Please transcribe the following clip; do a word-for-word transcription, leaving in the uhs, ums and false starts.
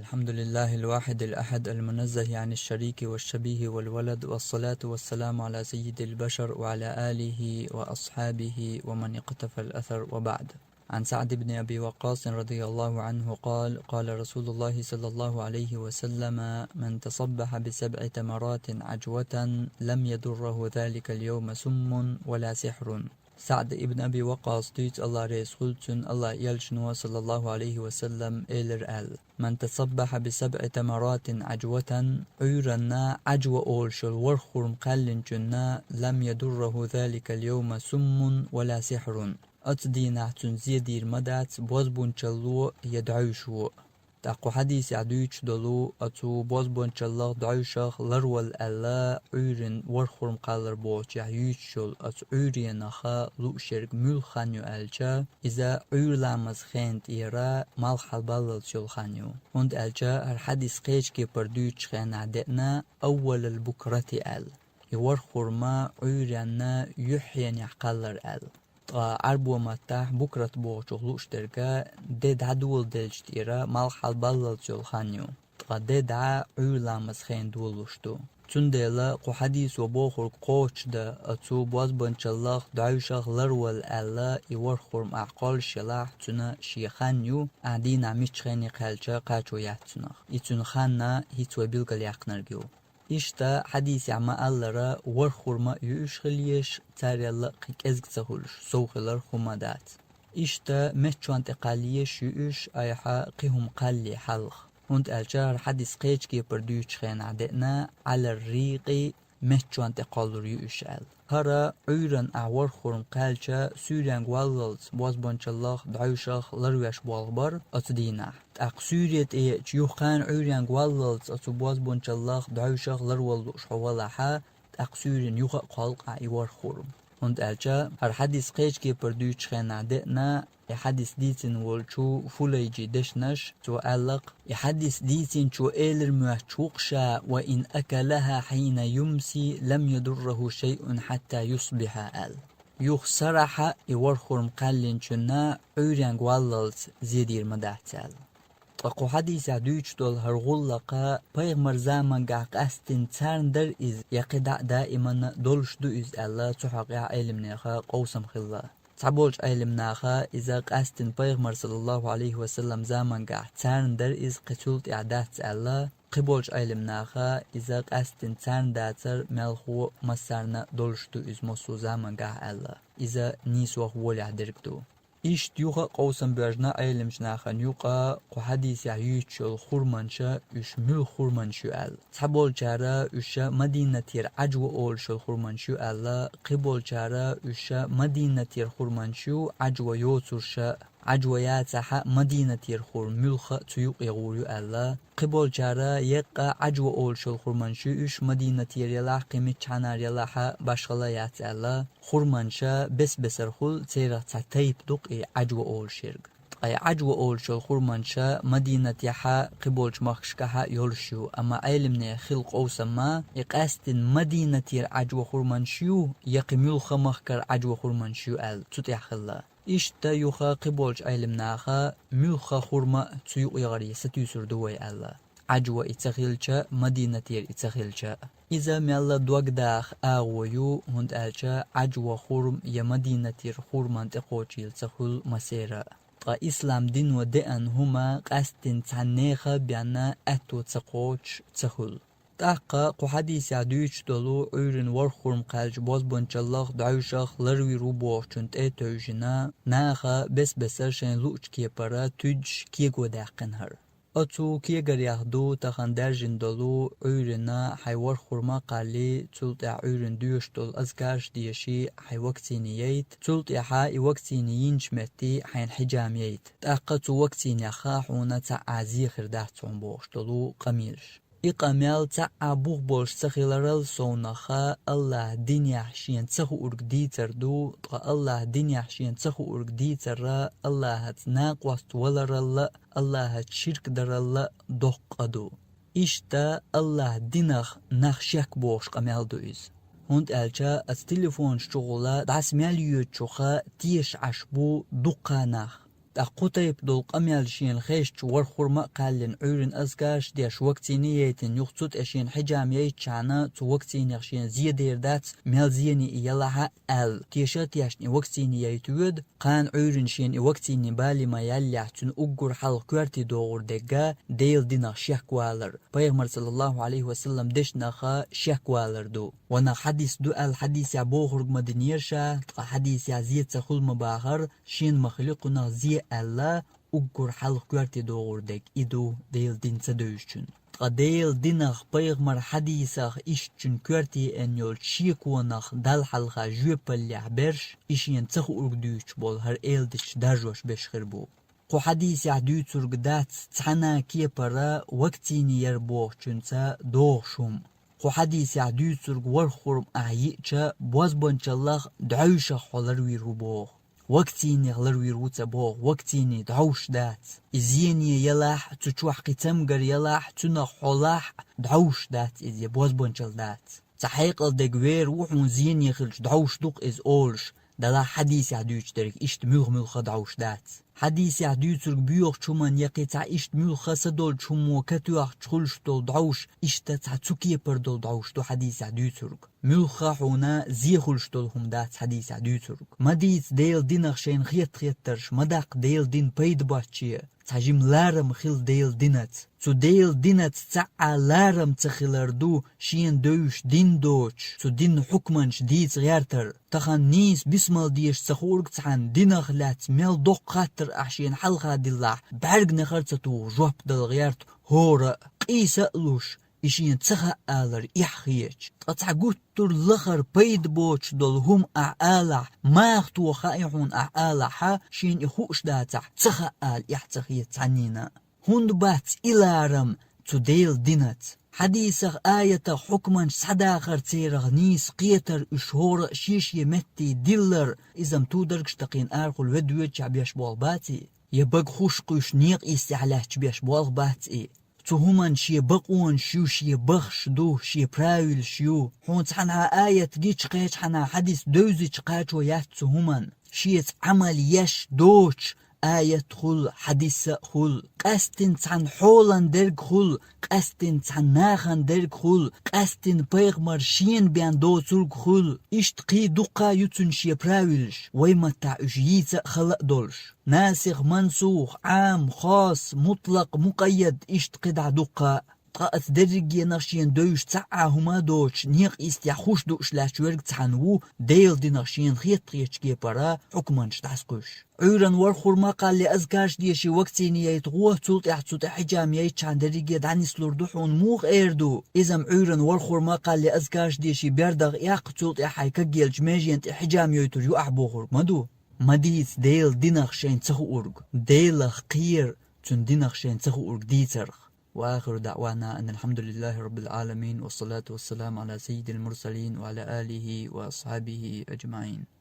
الحمد لله الواحد الأحد المنزه عن الشريك والشبيه والولد، والصلاة والسلام على سيد البشر وعلى آله وأصحابه ومن اقتفى الأثر، وبعد. عن سعد بن أبي وقاص رضي الله عنه قال: قال رسول الله صلى الله عليه وسلم: من تصبح بسبع تمرات عجوة لم يضره ذلك اليوم سم ولا سحر. Саъд ибн Аби Вакъас дуьйцу, Аллах реза хуьлда цунна, Аллах элчано, саллаллаху алейхи ва саллам, элира аьлла: من تصبح بسبع تمرات عجوة, Ӏуьйранна Ӏаджва олуш йолу ворхӀ хурма кхаьллинчунна, لم يضره ذلك اليوم سم ولا سحر. Оцу дийнахь цунна зе дийр ма дац бозбунчалло я дӀовшо. ТӀаккха кху хьадисехь дуьйцуш долу оцу бозбунчаллах, дӀовшах ларвала аьлла, Ӏуьйрин ворхӀ хурма кхаллар бохучехь юьйцуш йолу оцу Ӏуьйренах лууш ерг муьлха хан ю аьлча, иза Ӏуьйра ламазан хенан тӀера малх хьалабаллалц йолу хан ю. ХӀунда аьлча хӀара хьадис кхечу кепара дуьйцучу хенахь деана, أول البكرة аьлла. И ворхӀ хурма Ӏуьйранна юьхь хенехь кхаллар аьлла. Ткъа Ӏарбойн маттахь букрат бохучух лууш дерг де дӀадоладелчу тӀера малх хьалабаллалц йолу хан ю. Ткъа де дӀа Ӏуьйра ламазан хенахь долалуш ду. Цундела кху хьадисо бохург кхочушдан, оцу бозбунчаллах, дӀовшах ларвала аьлла, и ворхӀ хурма ахь кхоллуш елахь, цуьнан шен хан ю, ахь дийнахь муьлххачу хене кхаьлча кхачо яц цунах. И цуьнан хан хӀинца вай билгалъяьккхинарг ю. Иштта хьадисехь ма-аллара, ворхӀ хурма а юуш хила езаш, царел а кхин кӀезиг ца хуьлуш, сов хилар хӀума дац. Иштта меттачунна тӀе кхалла езаш юуш, айхьа кхин хӀума кхаллале хьалха. ХӀунда аьлча хӀара хьадис кхечу кепара дуьйцучу хенахь деана, Ӏалар рийкъи меттачунна тӀе кхоллалур юуш аьлла. ХӀара Ӏуьйранна ахь ворхӀ хурма кхаьлча, суьйренга валлалц бозбунчаллах, дӀовшах ларвеш болх бар оцу дийнахь. ТӀаккха суьйре тӀе еъча, юха кхана Ӏуьйренга валлалц оцу бозбунчаллах, дӀовшах ларвала лууш хьо валахь, тӀаккха суьйрана юха а кхолла ахь и ворхӀ хурма. ХӀунда аьлча хӀара хьадис кхечу кепара дуьйцучу хенахь деана, и хьадис дийцина волчу Фулайджин дешнаш, цо аьлла-кх: и хьадис дийцинчо элира моьттуш ву-кх ша: وإن أكلها حين يمسي لم يضره شيء حتى يصبح аьлла. Юха сарахь а и ворхӀ хурма кхаьллинчунна Ӏуьйренга валлалц зе дийр ма дац аьлла. Ткъа кху хьадисехь дуьйцуш долу хӀара гӀуллакх пайхамаран замангахь къаьсттина царна дара иза, я кхидӀа а даиманна долуш ду иза аьлла, цу хьокъехь Ӏеламнехан къовсам хилла. Цхьаболчу Ӏеламнаха иза къаьсттина пайхамар, саллаллаху алейхи ва саллам, замангахь царна дара иза, кхин цул тӀаьхьа дац аьлла, кхиболчу Ӏеламнаха иза къаьсттина царна дацара, мелхо а массарна а долуш ду иза массо а замангахь аьлла. Иза нийсох волехь дерг ду. Иштта юха а къовсам боьжна Ӏеламчу нахана юкъа кху хьадисехь юьйцуш йолу хурманаш, уьш муьлха хурманаш ю аьлла. Цхьаболчара уьш Мадинатера Ӏаджва олуш йолу хурманаш ю аьлла, кхиболчара уьш Мадинатера хурманаш ю, Ӏаджва йоцурш, Ӏаджва яцахь а Мадинатера хурма муьлха цу юкъе гӀур ю аьлла. Кхиболчара еккъа Ӏаджва олуш йолу хурманаш ю уьш, Мадинатера елахь, кхин миччахьанара елахь а, башхала яц аьлла. Хурманаш бес-бесархула, церах цхьа тайпа ду-кх и Ӏаджва олуш ерг. Ткъа и Ӏаджва олуш йолу хурманаш Мадинатехь а, кхиболчу махкашкахь а йолуш ю, амма Ӏеламнехан хилла къовсам ма, и къаьсттина Мадинатера Ӏаджва хурманаш ю, я кхин муьлха махкара Ӏаджва хурманаш ю аьлла, цу тӀехь хилла. Иштта юха кхиболчу Ӏеламнаха муьлха хурма а цу юкъ-юкъаре сатуьйсур ду вай аьлла, Ӏаджва и ца хилча а, Мадинатера и ца хилча а. Иза мелла догдаха агӀо ю, хӀунда аьлча Ӏаджва хурма я Мадинатера хурманна тӀекхочийла ца хуьлу масера а. Ткъа ислам дино деана хӀума къаьсттина цхьана нехан а бен аьтто ца кхочуш ца хуьлу. ТӀаккха кху хьадисехь дуьйцуш долу Ӏуьйранна ворхӀ хурма кхаьлча бозбунчаллах, дӀовшах ларвийр ву бохучунна тӀе а тевжина, наха бес-бесара шайна луучу кепара туьдуш кего даьккхина хӀара. Оцу кегарех ду тахана даьржина долу: Ӏуьйранна хьайн ворхӀ хурма а кхалли, цул тӀаьхьа Ӏуьйранна доьшуш долу азкарш деши, хьайн вакцине яйта, цул тӀаьхьа и вакцине йинчу метте хьайна хьиджама яйта. ТӀаккха цу вакцинех хьуна цхьа а зе хир дац хьуна бохуш долу къамелаш. И къамел цхьа а бух болуш ца хиларал совнаха, Аллахь динехь шена ца хуург дийцар ду, ткъа Аллахь динехь шена ца хуург дийцар Аллахьаца накъост валарал а, Аллахьаца ширк дарал а доккха къа ду. Иштта Аллахь динах нах шек бохуш къамел ду иза. ХӀунда аьлча оцу телефонаш чухула дӀаса мел йоьдучуха тешаш Ӏаш бу дуккха нах. ТӀаккха кху тайпа долу къамел шена хезча, ворхӀ хурма а кхаьллина, Ӏуьйранна азкарш а деш, вакцина яйтина, юха цу тӀе шена хьиджам яйтчахьана, цу вакцинех шена зен дер дац, мел зене и ялахь а аьлла. Теша а тешна, и вакцина яйта воьду, кхана Ӏуьйранна шена и вакцина бале ма яллехь, цуьнан уггар хьалха коьрте догӀур дерг а Делан динах шек валар, пайхамар, саллаллаху Ӏалайхи ва саллам, дешнах шек валар ду. Ванах хьадис ду аьлла, хьадисехь бохург ма динера ша, ткъа хьадисехь зен ца хуьлу ма бахара, шена ма хили кхунах зен аьлла, уггар хьалха коьрте догӀур дерг и ду Делан дин ца девзачун. Ткъа Делан динах, пайхамар хьадисах ишттачун коьрте еана йолчу шеконах Далла хьалха жоьпаллехь берш, и шена ца хуург дуьйцуш болу хӀара эладиташ даржош берш хир бу. Кху хьадисехь дуьйцург дац цхьана кепара вакцина яр бохучуьнца догӀуш хӀума. Кху хьадисехь дуьйцург ворхӀ хурма ахь йиъча, бозбанчаллах дӀовшах хьо ларвийр ву боху. Вакцинех ларвийр ву ца боху, вакцине дӀовш дац. И зене ялахь, цу чохь кхин цамгар ялахь, цунах хьо лахь, дӀовш дац иза, я бозбанчалла дац. Цхьа хьекъал дерг вер ву хьуна зене хилча дӀовш ду-кх иза олуш, делахь хьадисехь дуьйцуш дерг иштта муьлха-муьлха дӀовш дац. Хьадисехь дуьйцург боьхачу хӀуманна я кхин цхьа иштта муьлхха са долчу хӀумамо катоьхча хуьлуш долу дӀовш, иштта цхьа цу кепара долу дӀовш ду хьадисехь дуьйцург. Муьлхха хьуна зен хуьлуш долу хӀума дац хьадисехь дуьйцург. Ма дийца Делан динах шайна хетта хеттарш, ма даккха Делан дин пайда боцче. Цхьа жима ларам хила Делан динаца. Цу Делан динаца цхьа а ларам ца хилар ду, шена девзаш дин доцуш, цу динан хьукманаш дийца гӀертар. Тахана нийса бисмал дезаш ца хуург цхьанна динах лаьцна мел доккха хаттар ахь шена хьалха диллахь, бӀаьрганехара ца туху жоп дала гӀерта хӀора а, къийса а луш, и шена ца хаьа алар эхь хеташ. Ткъа цхьа гуттар а лахара пайда боцуш долу хӀума ахь алахь, маха тоха хаьа хьуна ахь алахьа, шена и хууш дацахь, ца хаьа ала эхь ца хета цхьаннена а. ХӀунда бац и ларам цу Делан динаца? Хьадисах, аятах хьукманаш схьадахар, церах нийса кхетар, уьш хӀора а шен-шен метте диллар, иза-м тударгаш такхийна арахула ведда воьдучохь беш болх бац и? Я бага хуш кхуьйсуш некъа йистехь лаьтташ беш болх бац и? Цу хӀуманна шен бакъонаш ю, шен бахаш ду, шен правилаш ю. Хьуна цхьанхьа аят гича, кхечхьана хьадис девзича кхачо яц цу хӀуманна. Шеца Ӏамал еш доцуш аят хуьлу, хьадис а хуьлу. Къаьстина цхьана хьолан дерг хуьлу, къаьстина цхьана нахана дерг хуьлу, къаьстина пайхамар шена бен доцург хуьлу. Иштта кхин дуккха а ю цуьнан шен правилаш, вай маттахь уьш йийца а хала а долуш. Насих, мансух, Ӏам, хосс, мутлакъ, мукъаййад, иштта кхидӀа дуккха а. Ткъа оцу дерригенах шена девзаш цхьа а хӀума а доцуш, некъа йистехь хуш дууш лаьтташ верг цхьанна ву, Делан динах шена хетта хетачу кепара хьукманаш дӀасакхуьйсуш. Ӏуьйранна ворхӀ хурма а кхалле, азкарш деши, вакцина яйта гӀо, цул тӀаьхьа цу тӀе хьиджам яйтчахьана дерриге а дӀанислур ду хьуна муха эр ду? Иза-м Ӏуьйранна ворхӀ хурма а кхалле, азкарш деши, бердах эккха, цул тӀаьхьа хьайн кагъеллачу меженна тӀе хьиджам йойтур ю ахь бохург ма ду? Ма дийца Делан динах шайна ца хуург, Делах кхера, цуьнан динах шайна ца хуург дийцарх. وآخر دعوانا أن الحمد لله رب العالمين، والصلاة والسلام على سيد المرسلين وعلى آله وأصحابه أجمعين.